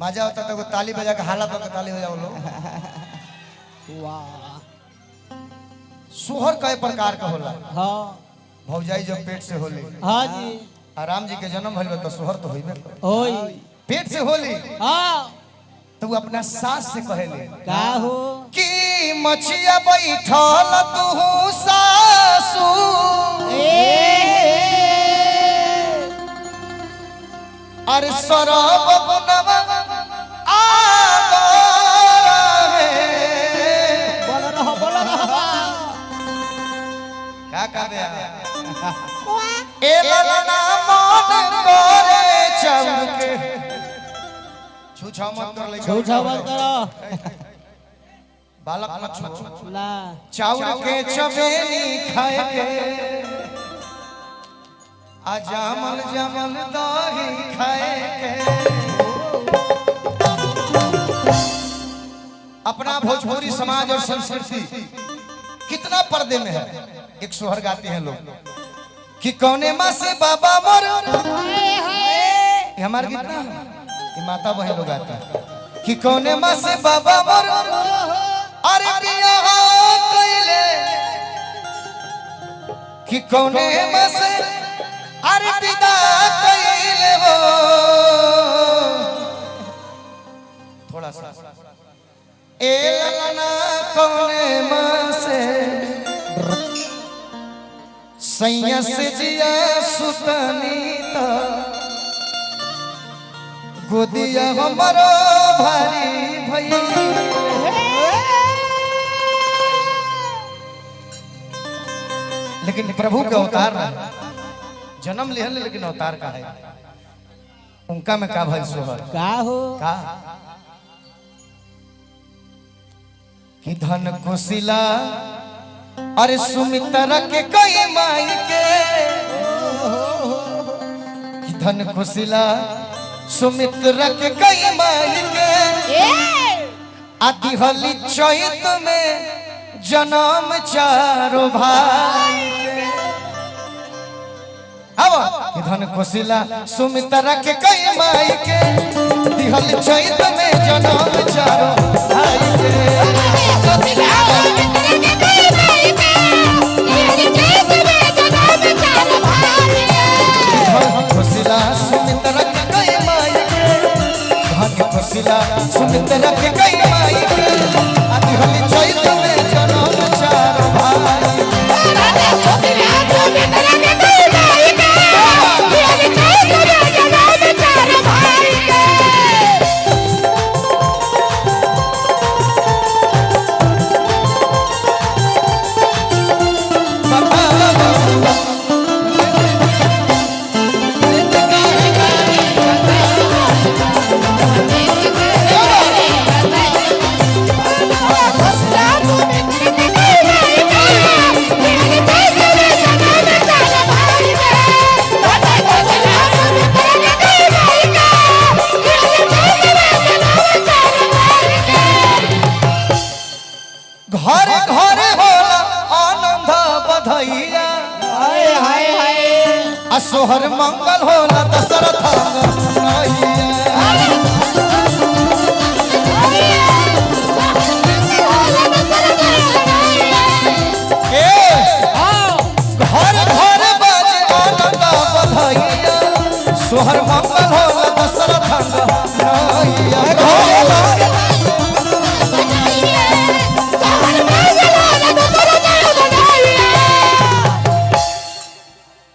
मजा होता तो ताली बजा के हाला पर ताली बजाओ लोग। वाह। सोहर कई प्रकार का होला। हाँ। भौजाई जब पेट से होली, हाँ जी। आराम जी के जन्म भइल बा तो सोहर तो होइबे करी। होई। पेट से होली। हाँ। तो वो अपना सास से कहेले का हो कि मछिया बैठल तू सासू, अरे सरब बनवा आगे। बोल रहा बोल रहा। का का बे ए ललना मन करे चाउर के छू छा मत कर ले, छू छा मत करो। बालक मत छू। ना। चाउर के चमेली खाए के आ जामल जामल दही खाए के। अपना भोजपुरी समाज और संस्कृति कितना पर्दे में है। एक सोहर गाते हैं लोग कि कौने माँ से बाबा मोर, ये हमारे कितना ये माता बहन लोग आते हैं कि कौने माँ से बाबा मोर अरे बियाह कइले, कि कौने माँ से अरे विदा कइले हो। थोड़ा सा ए ललना कौने माँ से सैया से जिया सुतनी ता गोदिया हमरो भारी भई। लेकिन प्रभु के अवतार रहे, जन्म लिहल लेकिन अवतार का है उनका में का भइल सोहर का हो का कि धन कुशिला अरे सुमित्रा के कई माई के, कि धन कुशिला सुमित्रा के कई माई के आदि हली चैत में जन्म चारो भाई के। अब कि धन कुशिला सुमित्रा के कई माई के दिहल चैत में जन्म चारो भाई के। धन कुशिला सुमित्रा के कई माई के, धन कुशिला सुमित्रा के कई माई के आदि हली चैत में जन्म चारो भाई के। घर घर होला आनंद बधैया, हाय हाय हाय। आ सोहर मंगल होला दशरथ नैया। ए घर घर बाजे आनंद बधैया, सोहर मंगल होला दशरथ नैया। घर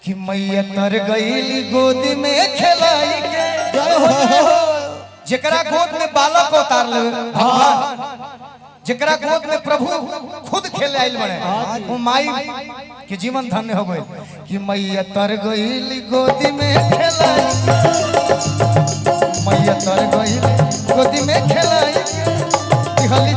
कि मैया तर गईली गोदी में खेलाई के, जेकरा गोद में बालक उतार ले भगवान, जेकरा गोद में प्रभु खुद खेले आइल बने, वो माई के जीवन धन्य हो गई। कि मैया तर गईली गोदी में खेलाई, मैया तर गईली गोदी में खेलाई के, दिहली